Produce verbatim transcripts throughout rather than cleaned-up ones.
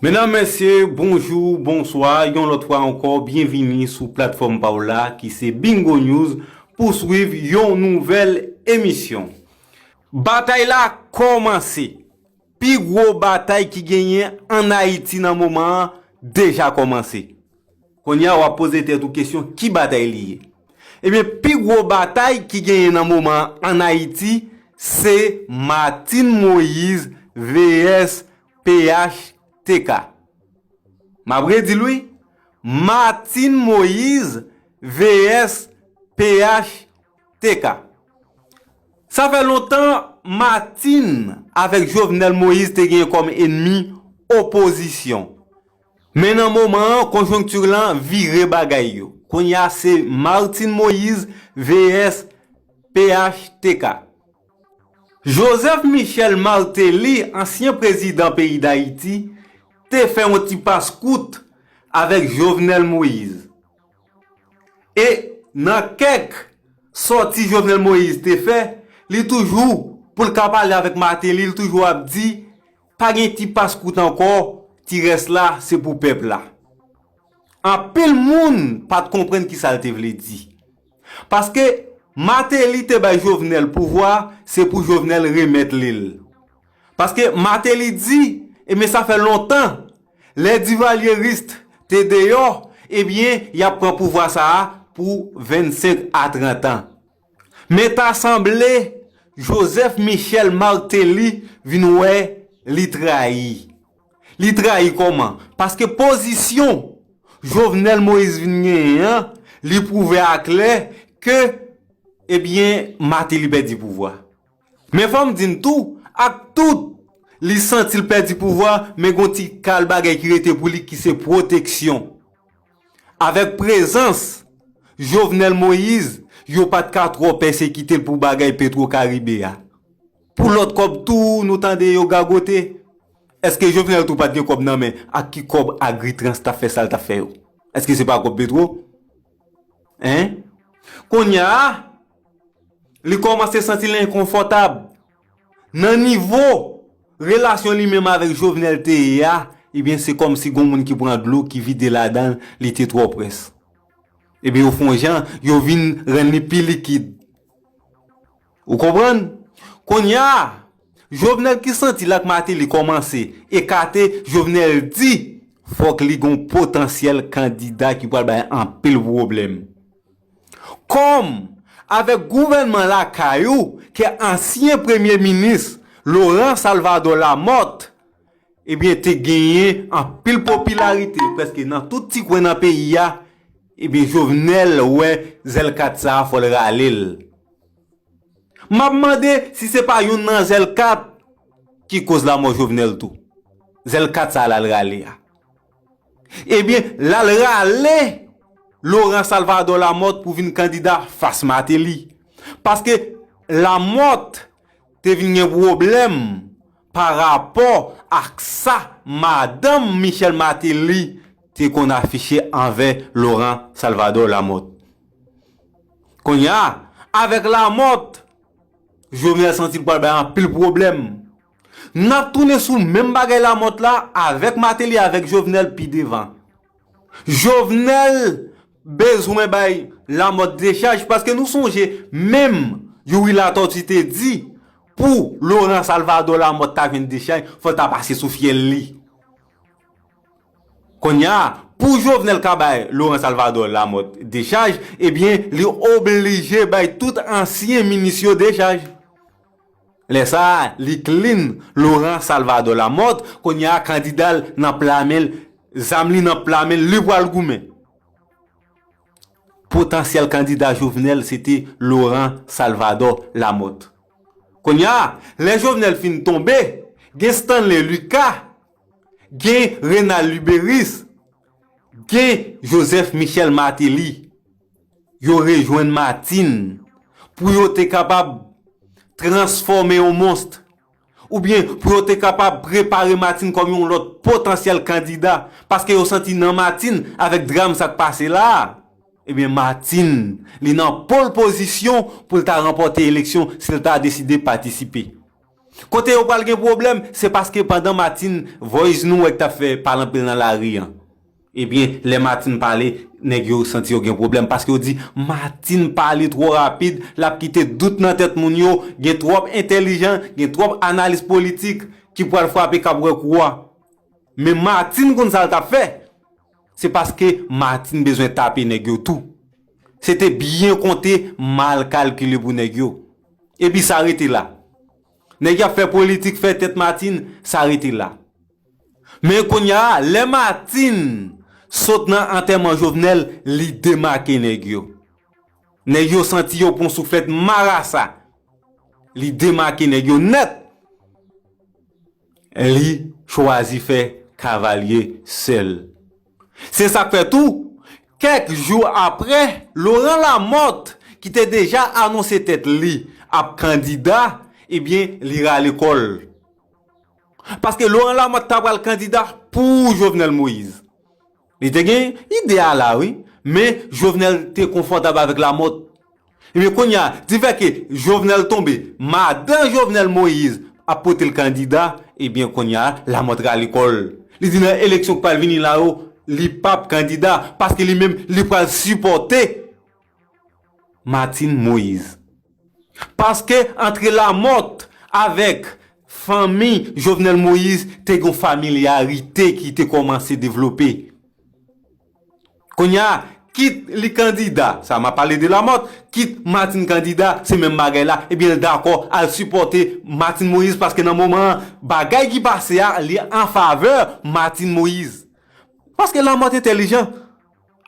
Medam, mesye, bonjou, bonswa, yon lòt fwa ankò, byenvini sou platfòm pa w la, ki se Bingo News, pou swiv yon nouvèl emisyon. Batay la kòmanse. Pi gwo batay ki genyen ann Ayiti nan moman an deja kòmanse. Kounye a, w ap poze tèt ou kesyon, ki batay li ye? Ebyen, pi gwo batay ki genyen nan moman an ann Ayiti, se Martine Moïse V S P H T K. M ap redi l wi, Martine Moïse V S P H T K. Sa fè lontan Martine avèk Jovenel Moïse te genyen kòm enmi opozisyon. Men nan moman an, konjonkti lan vire bagay yo. Kounye a se Martine Moïse V S P H T K. Joseph Michel Martelly, ansyen prezidan peyi Dayiti, te fè yon ti pas kout avèk Jovenel Moïse. E nan kèk sòti Jovenel Moïse te fè, li toujou, pou l ka pale avèk Martelly, li toujou ap di, pa gen ti pas kout ankò, ti rès la, se pou pèp la. Anpil moun pa t konprann ki sa l te vle di. Paske Martelly te bay Jovenel pouvwa, se pou Jovenel remèt li l. Paske Martelly di, ebyen sa fè lontan, lè Divalyeris te deyò, ebyen y ap pran pouvwa sa a pou vennsenk a trant an. Men ta sanble Joseph Michel Martelly vin wè li trayi. Li trayi kòman? Paske pozisyon Jovenel Moïse vin genyen an, li pwouve aklè ke, ebyen, Martelly pèdi pouvwa. Men fò m di n tou, ak tout li santi l pèdi pouvwa, men gon ti kal bagay ki rete pou li ki se pwoteksyon. Avèk prezans Jovenel Moïse, yo pa t ka twò pèsekite l pou bagay Petro Caribe a. Pou lòt kòb tou, nou tande yo gagote. Èske Jovenel tou pa t gen kòb nan men? Ak ki kòb Agritrans t ap fè sa l t ap fè yo? Èske se pa kòb Petro? Hein? Kounye a, li kòmanse santi l enkonfòtab. Nan nivo relasyon li menm avèk Jovenel te ye a, ebyen, se kòmsi gon moun ki pran dlo, ki vide ladan l, li te twò près. Ebyen, yo fè yon jan, yo vin rann li pi likid. Ou konprann? Kounye a, Jovenel ki santi l ak Martelly kòmanse ekate, Jovenel di, fòk li gon potansyèl kandida ki pral bay anpil pwoblèm. Kòm avèk gouvènman lakay ou ke ansyen premye minis Laurent Salvador Lamothe, ebyen, te genyen anpil popilarite prèske nan tout ti kwen nan peyi a, ebyen, Jovenel wè zèl kat sa a fò l rale l. M ap mande si se pa youn nan zèl kat ki koz lanmò Jovenel tou. Zèl kat sa a l al rale a. Ebyen, l al rale Laurent Salvador Lamothe pou vin kandida fas Martelly. Paske Lamothe te vin gen pwoblèm pa rapò ak sa madanm Michel Martelly te konn afiche anvè Laurent Salvador Lamothe. Kounye a, avèk Lamothe, Jovenel santi l pral bay anpil pwoblèm. N ap tounen sou menm bagay Lamothe la avèk Martelly, avèk Jovenel pi devan. Jovenel bezwen bay Lamothe dechaj, paske nou sonje menm Youri Latortue te di pou Laurent Salvador Lamothe ta jwenn dechaj, fò l ta pase sou fyèl li. Kounye a, pou Jovenel ka bay Laurent Salvador Lamothe dechaj, ebyen, li oblije bay tout ansyen minis yo dechaj. Lè sa a, li clean Laurent Salvador Lamothe, kounye a, kandida l nan pla men l, zam li nan pla men l, li pral goumen. Potansyèl kandida Jovenel, se te Laurent Salvador Lamothe. Kounye a, lè Jovenel fin tonbe, gen Stanley Lucas, gen Renald Luberice, gen Joseph Michel Martelly. Yo rejwenn Martine pou yo te kapab transfòme yon monst, oubyen pou yo te kapab prepare Martine kòm yon lòt potansyèl kandida, paske yo santi nan Martine, avèk dram sa k pase la a, ebyen, Martine, li nan pole position pou l ta ranpòte eleksyon si l ta deside patisipe. Kote yo pral gen pwoblèm, se paske pandan Martine, voice nou wè k t ap fè pale anpil nan lari an. Ebyen, lè Martine pale, nèg yo santi yo gen pwoblèm, paske yo di Martine pale twò rapid, l ap kite dout nan tèt moun yo, gen twòp entèlijan, gen twòp analis politik ki pral frape k ap wè kou a. Men Martine konn sa l t ap fè. Se paske Martine bezwen tape nèg yo tou. Se te byen konte, mal kalkile pou nèg yo. Epi sa rete la. Nèg y ap fè politik, fè tèt Martine, sa rete la. Men kounye a, lè Martine sot nan antèman Jovenel, li demake nèg yo. Nèg yo santi yo pran souflèt marasa. Li demake nèg yo nèt. Li chwazi fè kavalye sèl. Se sa k fè tou, kèk jou apre, Laurent Lamothe, ki te deja anonse tèt li ap kandida, ebyen, li rale kò l. Paske Laurent Lamothe ta pral kandida pou Jovenel Moïse. Li te gen ide a la, wi. Men Jovenel te konfòtab avèk Lamothe. Ebyen, kounye a, difè ke Jovenel tonbe, madan Jovenel Moïse ap pote l kandida, ebyen, kounye a, Lamothe rale kò l. Li di nan eleksyon k pral vini la yo, li p ap kandida, paske li menm, li pral sipòte Martine Moïse. Paske antre Lamothe avèk fanmi Jovenel Moïse te gen yon familyarite ki te kòmanse devlope. Kounye a, kit li kandida, sa m ap pale de Lamothe, kit Martine kandida, se menm bagay la, ebyen l dakò al sipòte Martine Moïse, paske nan moman an, bagay ki pase a, li an favè Martine Moïse. Paske Lamothe entèlijan.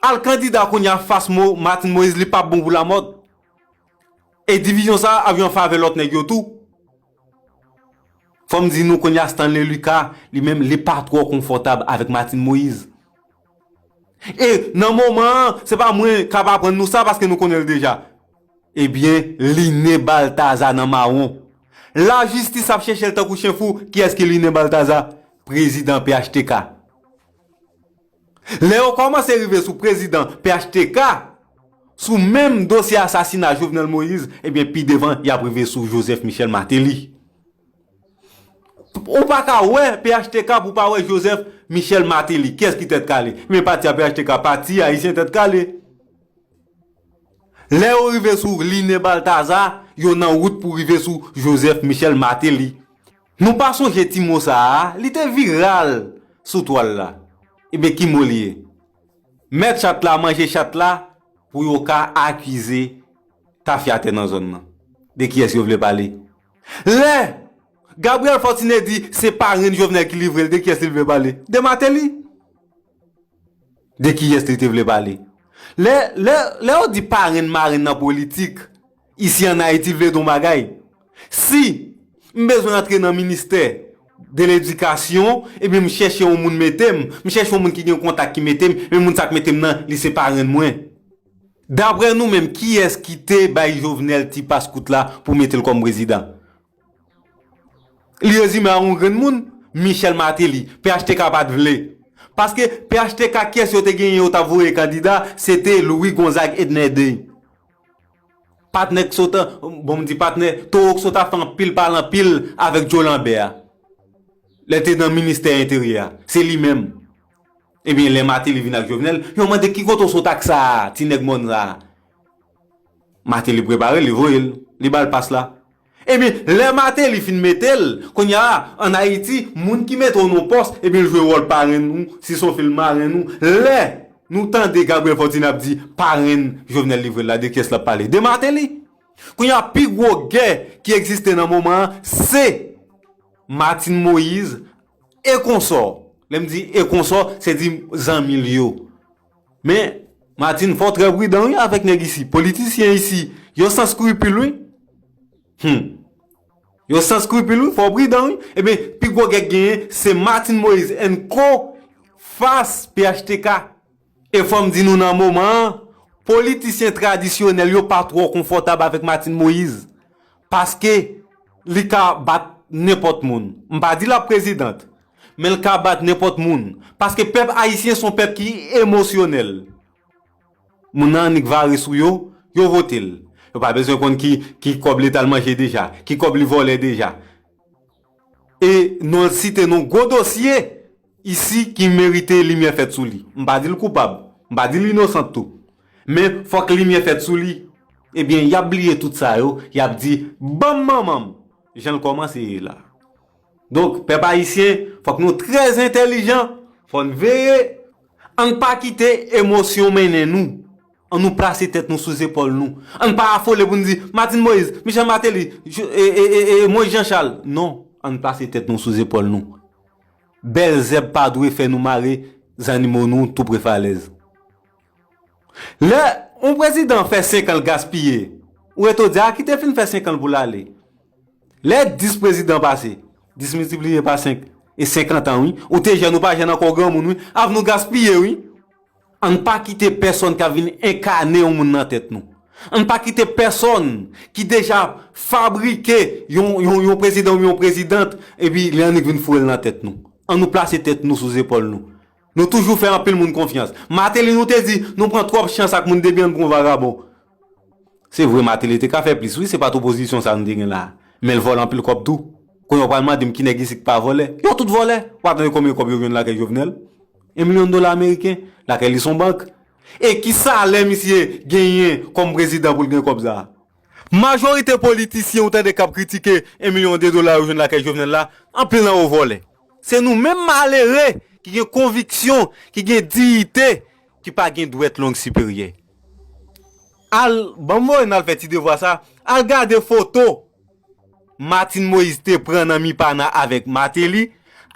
Al kandida kounye a fas mo Martine Moïse, li p ap bon pou Lamothe. E divizyon sa a ap vin an favè lòt nèg yo tou. Fò m di nou kounye a Stanley Lucas, li menm, li pa twò konfòtab avèk Martine Moïse. E nan moman an, se pa mwen k ap aprann nou sa paske nou konnen l deja. Ebyen, Liné Balthazar nan mawon. Lajistis ap chèche l tankou chen fou. Kiyès ki Liné Balthazar? Prezidan P H T K. Lè yo kòmanse rive sou prezidan P H T K, sou menm dosye asasina Jovenel Moïse, ebyen, pi devan, y ap rive sou Joseph Michel Martelly. Ou pa ka wè P H T K pou w pa wè Joseph Michel Martelly. Kiyès ki tèt kale? Men pati a P H T K, pati ayisyen tèt kale. Lè yo rive sou Liné Balthazar, yo nan wout pou rive sou Joseph Michel Martelly. Nou pa sonje ti mo sa a, li te viral sou twal la. Ebyen, ki mo li ye? Mèt chat la manje chat la pou yo ka akize tafyatè nan zòn nan. De kiyès yo vle pale? Lè Gabriel Fortuné di se parenn Jovenel ki livre l, de kiyès li vle pale? De Martelly. De kiyès li te vle pale? Lè, lè, lè yo di parenn marenn nan politik, isi ann Ayiti, vle di yon bagay. Si m bezwen antre nan ministè de ledikasyon, ebyen m chèche yon moun mete m, m chèche yon moun ki gen kontak ki mete m, men moun sa k mete m nan, li se parenn mwen. Daprè nou menm, kiyès ki te bay Jovenel ti pas kout la pou mete l kòm prezidan? Li rezime a yon grenn moun, Michel Martelly. P H T K pa t vle. Paske P H T K, kiyès yo te genyen yo t ap voye kandida? Se te Louis Gonzague Edner de. Patnè k sot, bon, m di patnè, towo k sot ap fè anpil pale anpil avèk Joe Lambert a. Lè te nan ministè enteryè a. Se li menm. Ebyen, lè Martelly vin ak Jovenel, yo mande ki kote w sot ak sa a, ti nèg mòn sa a. Martelly prepare l, li voye l, li ba l pas la. Ebyen, lè Martelly fin mete l, kounye a, ann Ayiti, moun ki mete w nan pòs, ebyen, l jwe wòl parenn ou, si s on fi l marenn ou. Lè nou tande Gabriel Fortuné ap di parenn Jovenel livre l la, de kiyès l ap pale? De Martelly. Kounye a, pi gwo gè ki egziste nan moman an, se Martine Moïse e konsò. Lè m di e konsò, se di zanmi l yo. Men, Martine, fò w trè pridan, wi, avèk nèg isi. Politisyen isi, yo san skripil, wi. Hmm. Yo san skripil, wi, fò w pridan, wi. Ebyen, pi gwo gè k genyen, se Martine Moïse and co fas P H T K. E fò m di nou nan moman an, politisyen tradisyonèl yo pa twò konfòtab avèk Martine Moïse. Paske li ka bat nenpòt moun. M pa di l ap prezidant, men l ka bat nenpòt moun. Paske pèp ayisyen se yon pèp ki emosyonèl. Moun nan annik vare sou yo, yo vote l. Yo pa bezwen konn ki, ki kòb Leta l manje deja, ki kòb li vòlè deja. e non l site non gwo dosye isi ki merite limyè fèt sou li. M pa di l koupab, m pa di l inosan tou. Men fòk limyè fèt sou li. Ebyen, y ap bliye tout sa yo, y ap di, ban m manman m, jan l kòmanse ye la. Donk, pèp ayisyen, fòk nou trè entèlijan, fò n veye, ann pa kite emosyon mennen nou. Ann nou plase tèt nou sou zepòl nou. Ann pa afole pou n di, Martine Moïse, Michel Martelly, Jo- e, e, e, e, Moïse Jean Charles. Non, ann plase tèt nou sou zepòl nou. Bèlzèb pa dwe fè nou mare zannimo nou tou pre falèz. Lè yon prezidan fè senk an l gaspiye, ou rete w di, a ki te fin fè senk an l pou l ale. Lè dis prezidan pase, dis miltipliye pa senk, e senkant an wi. Ou te jèn, ou pa jèn ankò, w granmoun wi. Ap nou gaspiye wi. Ann pa kite pèsonn k ap vin enkane yon moun nan tèt nou. Ann pa kite pèsonn ki deja fabrike yon, yon, yon prezidan oubyen yon prezidant, epi li annik vin foure l nan tèt nou. Ann nou plase tèt nou sou zepòl nou. Nou toujou fè anpil moun konfyans. Martelly, nou te di, nou pran twòp chans ak moun depi ann pran vagabon. Se vre, Martelly te ka fè plis, wi, se pa t opozisyon sa nou te gen la. Men l vòlè anpil kòb tou. Kounye a w pral mande m ki nèg isi k pa vòlè. Yo tout vòlè. W pa tande konbyen kòb yo jwenn lakay Jovenel? Yon milyon dola ameriken, lakay li s on bank. E ki salè misye genyen kòm prezidan pou l gen kòb sa a? Majorite politisyen ou tande k ap kritike yon milyon de dola yo jwenn lakay Jovenel la, anpil nan yo vòlè. Se nou menm malere ki gen konviksyon, ki gen diyite, ki pa gen dwèt long siperyè. Al, ban m voye n al fè ti devwa sa, al gade foto Martine Moïse te pran nan Mipana avèk Martelly,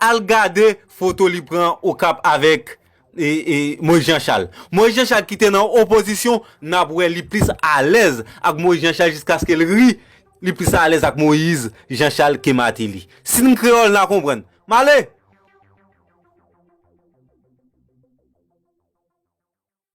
al gade foto li pran Okap avèk e, e, Moïse Jean Charles. Moïse Jean Charles ki te nan opozisyon, n ap wè li plis alèz ak Moïse Jean Charles jiskaske l ri, li plis alèz ak Moïse Jean Charles ke Martelly. Si n kreyòl, n a konprann. M ale!